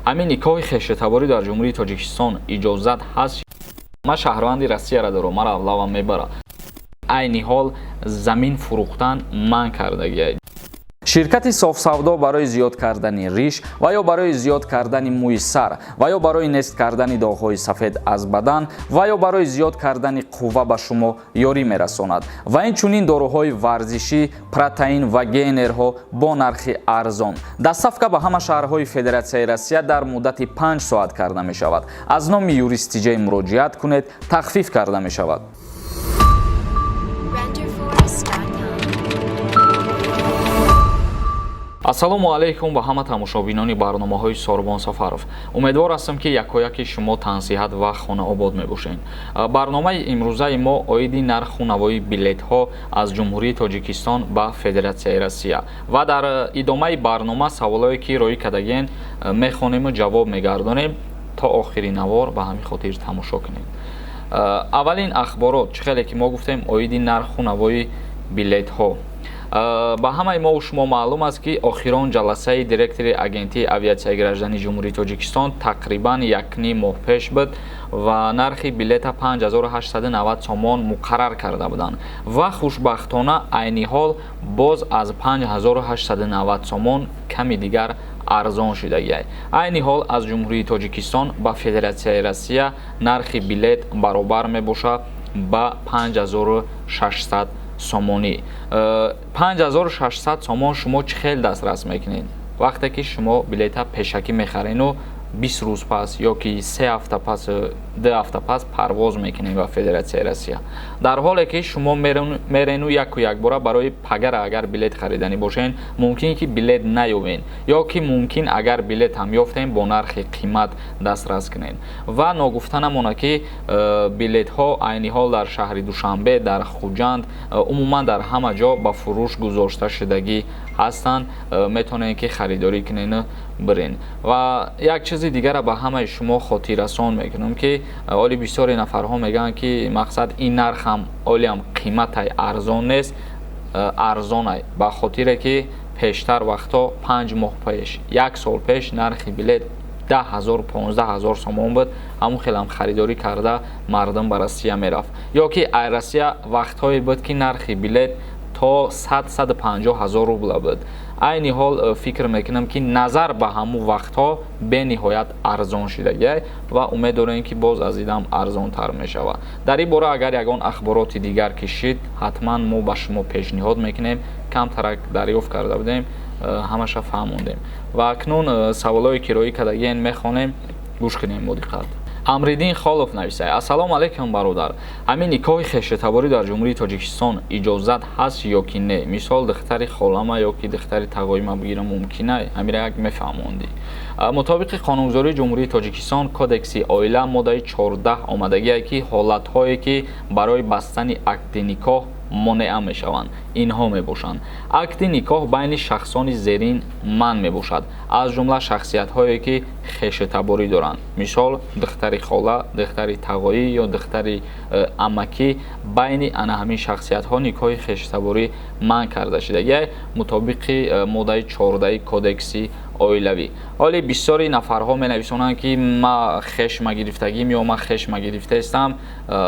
Ҳамин никоҳи хештаборӣ дар Ҷумҳурии Тоҷикистон иҷозат ҳаст? Ман шаҳрванди Россияра дорам, мара облава мебара. Айни ҳол замин фурӯхтан манъ кардагиай. Ширкати Софсавдо барои зиёд кардани риш ва ё барои зиёд кардани мӯи сар ва ё барои нест кардани доғҳои сафед аз бадан ва ё барои зиёд кардани қувва ба шумо ёрӣ мерасонад ва инчунин доруҳои варзишӣ, протеин ва гейнерҳо бо нархи арзон. Доставка ба ҳама шаҳрҳои Федератсияи Россия дар муддати 5 соат карда мешавад. Аз номи Юристиҷей муроҷиат кунед, тахфиф карда мешавад. Renderforest.com. Ассалому алайкум ба ҳама тамошобинони барномаҳои Сорбон Сафаров. Умедвор ҳастам, ки якояки шумо тансиҳат ва хонаобод мебошед. Барномаи имрӯзаи мо оиди нарху навои билетҳо аз Ҷумҳурии Тоҷикистон ба Федератсияи Россия ва дар идомаи барнома саволое, ки роӣ кардагиен, мехонему ҷавоб мегардонем. То охири навор ба ҳамин хотир тамошо кунед. Аввалин ахборот, чӣ хеле ки мо гуфтем, оиди нарху навои билетҳо. Ба ҳамаи мову шумо маълум аст, ки охирон ҷаласаи директори Агентии авиатсияи граждании Ҷумҳурии Тоҷикистон тақрибан 1,5 моҳ пеш буд ва нархи билета 5890 сомон муқаррар карда буданд ва хушбахтона айни ҳол боз аз 5890 сомон ками дигар арзон шудагиай. Айни ҳол аз Ҷумҳурии Тоҷикистон ба Федератсияи Россия нархи билет баробар мебошад ба 5600 сомонӣ. 5600 сомон шумо чӣ хел дастрас мекунед, вақте ки шумо билета пешакӣ мехарену 20 рӯз пас ё ки 3 ҳафта пас, 2 ҳафта пас парвоз мекунед ба Федератсияи Россия, дар ҳоле ки шумо мерену яку якбора барои пагара агар билет хариданӣ бошед, мумкин ки билет наёбед ё ки мумкин агар билет ҳам ёфтем, бо нархи қимат дастрас кунед. Ва ногуфта намонад, ки билетҳо айни ҳол дар шаҳри Душанбе, дар Хуҷанд, умуман дар ҳама ҷо ба фурӯш гузошта шудагӣ ҳастанд. Метавонед, ки харидорӣ кунену бирен. Ва як чизи дигара ба ҳамаи шумо хотиррасон мекунам, ки оли бисёре нафарҳо мегӯянд, ки мақсад ин нархам олиам қиматай, арзон нест. Арзонай, ба хотире ки пештар вақтҳо, 5 моҳ пеш, як сол пеш нархи билет 10 000, 15 000 сомон буд. Ҳамун хелам харидорӣ карда мардум ба Россия мерафт ё ки ай Россия вақтҳое буд, ки нархи билет то 100, 150 000 рубла буд. Айни ҳол фикр мекунам, ки назар ба ҳамун вақтҳо бениҳоят арзон шудагиай ва умед дорем, ки боз аз идам арзонтар мешавад. Дар ин бора агар ягон ахбороти дигар кишид, ҳатман мо ба шумо пешниҳод мекунем. Камтарак дарёфт карда будем, ҳамаша фаҳмондем. Ва акнун саволҳое, ки роӣ кардагиен, мехонем, гӯш кунем бо диққат. Амриддин Холов нависад: «Ассалому алайкум, бародар. Ҳамин никоҳи хештаборӣ дар Ҷумҳурии Тоҷикистон иҷозат ҳаст ё ки не? Мисол, духтари холама ё ки духтари тағоима бигирам, мумкина? Ҳамира як мефаҳмондӣ». Мутобиқи қонунгузории Ҷумҳурии Тоҷикистон, Кодекси оила, моддаи 14 омадагие, ки ҳолатҳое, ки барои бастани акди никоҳ монеа мешаванд, инҳо мебошанд: акди никоҳ байни шахсони зерин манъ мебошад, аз ҷумла шахсиятҳое, ки хешутаборӣ доранд, мисол, духтари хола, духтари тағоӣ ё духтари амакӣ. Байни ана ҳамин шахсиятҳо никоҳи хешутаборӣ манъ карда шудагиай мутобиқи моддаи 14-и Кодекси оилавӣ. Ҳоле бисёри нафарҳо менависонанд, ки ма хешма гирифтагим ё ма хешма гирифтаистам,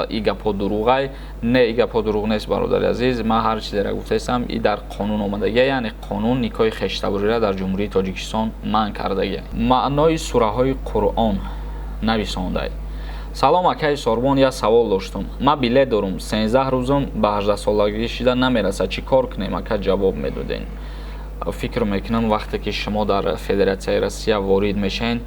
и гапҳо дурӯғай. Не, и гапҳо дурӯғ нест, бародари азиз. Ман ҳар чизеро гуфтаистам, и дар қонун омадагия, яъне қонун никоҳи хештабориро дар Ҷумҳурии Тоҷикистон манъ кардагия. Маънои сураҳои Қуръон нависондай. «Салом, акаи Сорбон, як савол доштум. Ман билет дорум, 13 рӯзум ба 18-солагӣ шида намерасад. Чӣ кор кунем, ака, ҷавоб медоден?» Фикр мекунам, вақте ки шумо дар Федератсияи Россия ворид мешавед,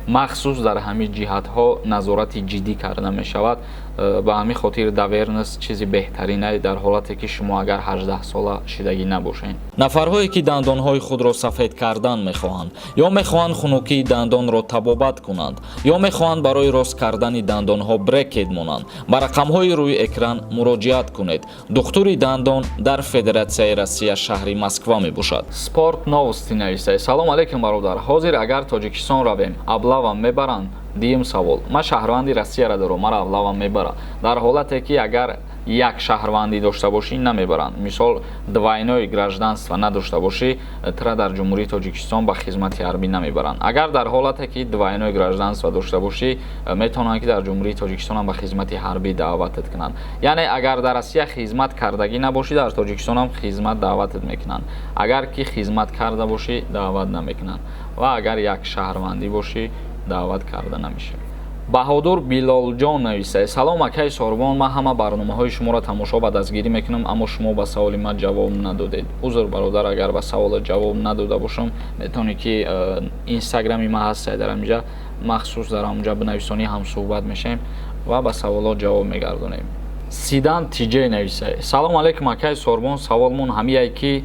махсус дар ҳамин ҷиҳатҳо назорати ҷиддӣ карда мешавад. Ба ҳамин хотир доверенность чизи беҳтаринае дар ҳолате, ки шумо агар 18 сола шидагӣ набошед. Нафарҳое, ки дандонҳои худро сафед кардан мехоҳанд ё мехоҳанд хунукии дандонро табобат кунанд ё мехоҳанд барои рост кардани дандонҳо брекет монанд, ба рақамҳои рӯи экран муроҷиат кунед. Духтури дандон дар Федератсияи Россия, шаҳри Москва мебошад. Спорт Новости нависае: «Салом алейкум, бародар. Ҳозир агар Тоҷикистон равем, облава мебаранд?» Дуюм савол: ман шаҳрванди Россияро дорам, мара облава мебара? Дар ҳолате, ки агар Як шаҳрвандӣ дошта бошӣ, намебаранд. Мисол, двойное гражданство надошта бошӣ, тура дар Ҷумҳурии Тоҷикистон ба хизмати ҳарбӣ намебаранд. Агар дар ҳолате ки двойное гражданство дошта бошӣ, метавонанд, ки дар Ҷумҳурии Тоҷикистонам ба хизмати ҳарбӣ даъватат кунанд. Яъне агар дар Россия хизмат кардагӣ набошӣ, дар Тоҷикистонам хизмат даъватат мекунанд. Агар ки хизмат карда бошӣ, даъват намекунанд ва агар як шаҳрвандӣ бошӣ, даъват карда намешавӣ. Баҳодур Билолҷон нависад: «Салом, акаи Сорбон, ман ҳама барномаҳои шуморо тамошо ва дастгирӣ мекунам, аммо шумо ба саволи ман ҷавоб надодед». Узр, бародар, агар ба саволат ҷавоб надода бошам. Метавонӣ, ки инстаграми ман ҳаст дар ҳаминҷа, махсус дар ҳамонҷа бинависонӣ, ҳамсӯҳбат мешавем ва ба саволот ҷавоб мегардонем. Сидан Тиҷей нависад: «Салом алейкум, акаи Сорбон, саволмон ҳамияе, ки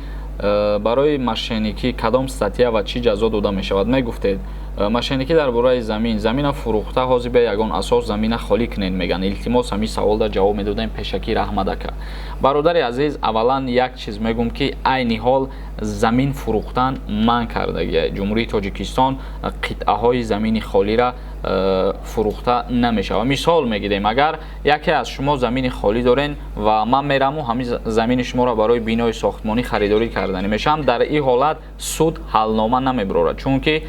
барои мошенникӣ кадом статья ва чӣ ҷазо дода мешавад, мегуфтед. Мошенникӣ дар бораи замин, замина фурӯхта, ҳозир бе ягон асос замина холӣ кунед меган. Илтимос, ҳамин саволда ҷавоб медодем пешакӣ, раҳмат, ака». Бародари азиз, аввалан як чиз мегӯм, ки айни ҳол замин фурӯхтан манъ кардагия Ҷумҳурии Тоҷикистон. Қитъаҳои замини холира фурӯхта намешавад. Мисол мегирем, агар яке аз шумо замини холӣ дорен ва ман мераму ҳамин замини шуморо барои бинои сохтмонӣ харидорӣ карданӣ мешавам, дар ин ҳолат суд ҳалнома намебарорад, чунки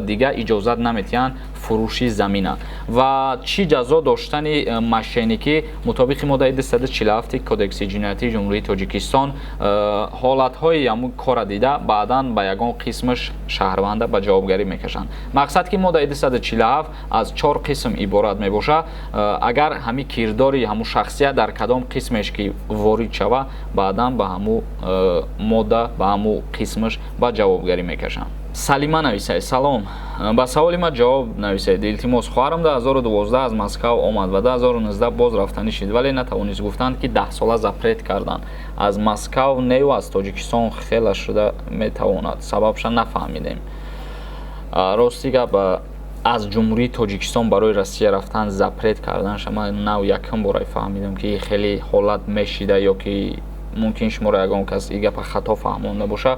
дигар иҷозат наметиҳанд фурӯши замина. Ва чӣ ҷазо доштани мошенникӣ, мутобиқи моддаи 247 Кодекси ҷиноятии Ҷумҳурии Тоҷикистон, ҳолатҳои ҳамун кора дида, баъдан ба ягон қисмаш шаҳрванда ба ҷавобгарӣ мекашанд. Мақсад, ки моддаи 247 аз чор қисм иборат мебошад. Агар ҳамин кирдори ҳамун шахсият дар кадом қисмеш ки ворид шава, баъдан ба ҳамун модда, ба ҳамун қисмаш ба ҷавобгарӣ мекашанд. Салима нависад: «Салом, ба саволи ман ҷавоб нависед, илтимос. Хоҳарам 2012 аз Москав омад ва 2019 боз рафтанӣ шид, вале натавонист. Гуфтанд, ки 10 сола запрет карданд. Аз Москав нею аз Тоҷикистон хела шуда метавонад? Сабабша нафаҳмидем». Рости гап, аз Ҷумҳурии Тоҷикистон барои Россия рафтан запрет карданша ман нав якум бора фаҳмидам, ки хеле ҳолат мешида, ё ки мумкин шуморо ягон кас и гапа хато фаҳмонда боша,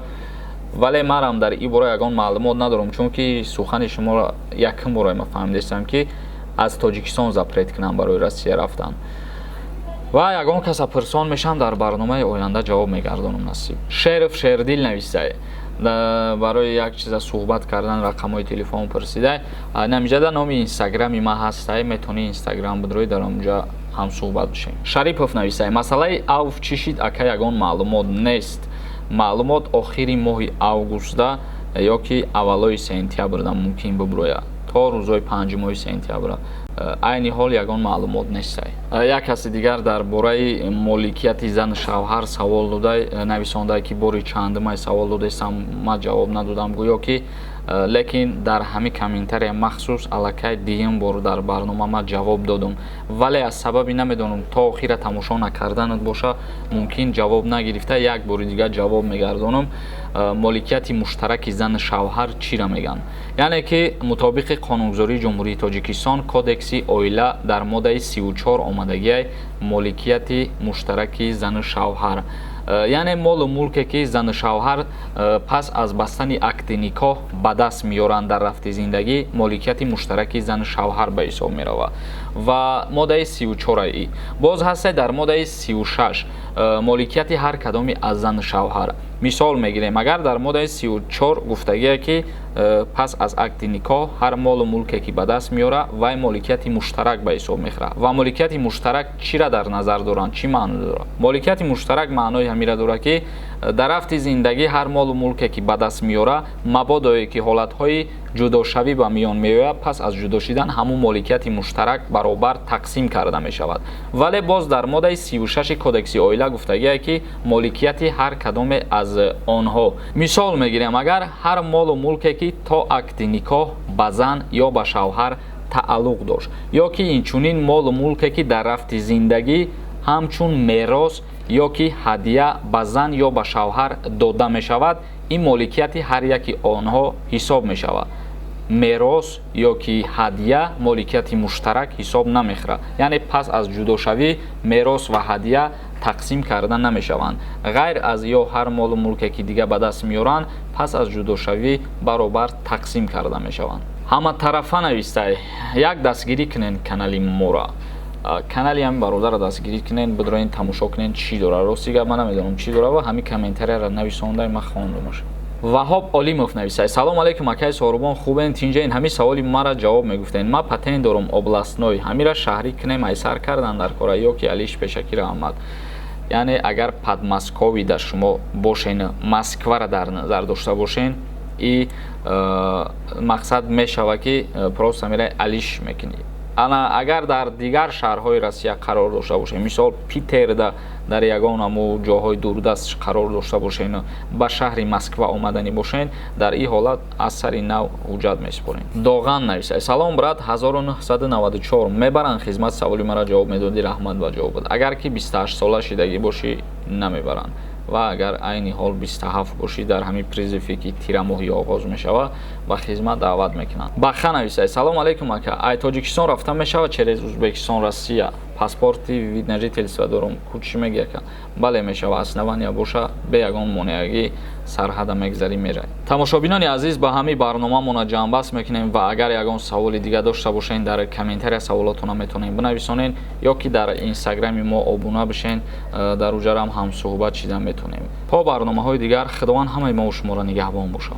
вале манам дар ин бора ягон маълумот надорам, чунки сухани шуморо якум бора ма фаҳмидастам, ки аз Тоҷикистон запрет кунам барои Россия рафтан. Ва ягон каса пурсон мешавам, дар барномаи оянда ҷавоб мегардонам, насиб. Шеров Шердил нависае, барои як чиза суҳбат кардан рақамҳои телефон пурсида. Намиҷада номи инстаграми ман ҳастай, метавонӣ инстаграм бидрои, дар онҷа ҳамсӯҳбат бишем. Шарипов нависае: «Масъалаи авф чӣ шид, ака? Ягон маълумот нест». Маълумот охири моҳи августда ё ки аввалои сентябрда мумкин бибурояд, то рӯзҳои 5 моҳи сентябр. Айни ҳол ягон маълумот нестай. Як каси дигар дар бораи моликияти зану шавҳар савол дода, нависонда, ки бори чандумай савол додастам, ман ҷавоб надодам гӯё ки, лекин дар ҳамин комментария махсус аллакай дуюм бор дар барнома ман ҷавоб додум, вале аз сабаби намедонам, то охира тамошо накарданат боша, мумкин ҷавоб нагирифта. Як бори дигар ҷавоб мегардонам. Моликияти муштараки зану шавҳар чира мегӯянд? Яъне ки мутобиқи қонунгузории Ҷумҳурии Тоҷикистон, Кодекси оила, дар моддаи 34 омадагиай моликияти муштараки зану шавҳар, яъне молу мулке, ки зану шавҳар пас аз бастани акди никоҳ ба даст меоранд дар рафти зиндагӣ, моликияти муштараки зану шавҳар ба ҳисоб меравад. Ва моддаи 34-и боз ҳасте, дар моддаи 36 моликияти ҳар кадоми аз зану шавҳар. Мисол мегирем, агар дар моддаи 34 гуфтагие, ки пас аз акди никоҳ ҳар молу мулке, ки ба даст меорад, вай моликияти муштарак ба ҳисоб мехӯрад. Ва моликияти муштарак чира дар назар доранд, чӣ маъно дорад? Моликияти муштарак маънои ҳамира дорад, ки дар рафти зиндагӣ ҳар молу мулке, ки ба даст меорад, мабодое ки ҳолатҳои ҷудошавӣ ба миён меояд, пас аз ҷудо шидан ҳамун моликияти муштарак баробар тақсим карда мешавад. Вале боз дар моддаи 36 Кодекси оила гуфтагие, ки моликияти ҳар кадоме аз онҳо. Мисол мегирем, агар ҳар молу мулке, ки то акди никоҳ ба зан ё ба шавҳар тааллуқ дошт, ё ки инчунин молу мулке, ки дар рафти зиндагӣ ҳамчун мерос ё ки ҳадя ба зан ё ба шавҳар дода мешавад, ин моликияти ҳар яки онҳо ҳисоб мешавад. Мерос ё ки ҳадя моликияти муштарак ҳисоб намехӯрад, яъне пас аз ҷудошавӣ мерос ва ҳадя тақсим карда намешаванд. Ғайр аз ё ҳар молу мулке, ки дига ба даст меоранд, пас аз ҷудошавӣ баробар тақсим карда мешаванд. Ҳаматарафа навистай: «Як дастгирӣ кунед канали моро». Канали ҳамин бародарро дастгирӣ кунен, бидроен, тамошо кунен, чӣ дора. Рости гап, ман намедонам, чӣ дора ва ҳамин комментарияро нависонда, ман хондумаш. Ваҳоб Олимов нависад: «Салом алейкум, акаи Соҳрубон, хубен, тинҷаин? Ҳамин саволи мара ҷавоб мегуфтен. Ма патент дорум областной, ҳамира шаҳрӣ кунем, айсар кардан дар кора ё ки алиш пешакӣ раҳмат». Яъне агар Подмосковьеда шумо бошен, Москваро дар назар дошта бошен, и мақсад мешава, ки просто мера алиш мекунӣ. Ана агар дар дигар шаҳрҳои Россия қарор дошта бошем, мисол, Питерда, дар ягон аму ҷоҳои дурдаст қарор дошта бошен, ба шаҳри Москва омаданӣ бошен, дар ин ҳолат аз сари нав ҳуҷҷат месупорем. Доған нависад: «Салом, брат, 1994 мебаранд хизмат? Саволи маро ҷавоб медодӣ, раҳмат ба ҷавобат». Агар ки 28 сола шидагӣ бошӣ, намебаранд ва агар айни ҳол 27 бошӣ, дар ҳамин призыве, ки тирамоҳӣ оғоз мешавад, ба хизмат даъват мекунанд. Баха нависад: «Салом алейкум, ака, ай Тоҷикистон рафта мешавад через Узбекистон Россия? Паспорти вид на жительство дорум». Ку чӣ меги, ака? Бале, мешава, основания боша, бе ягон монеагӣ сарҳада мегзарӣ, меравӣ. Тамошобинони азиз, ба ҳамин барномамона ҷамъбаст мекунем ва агар ягон саволи дига дошта бошен, дар комментария саволотона метавонед бинависонед ё ки дар инстаграми мо обуна бишен, дар уҷарам ҳамсӯҳбат шида метавонем. То барномаҳои дигар, Худованд ҳамаи мову шуморо нигаҳбон бошад.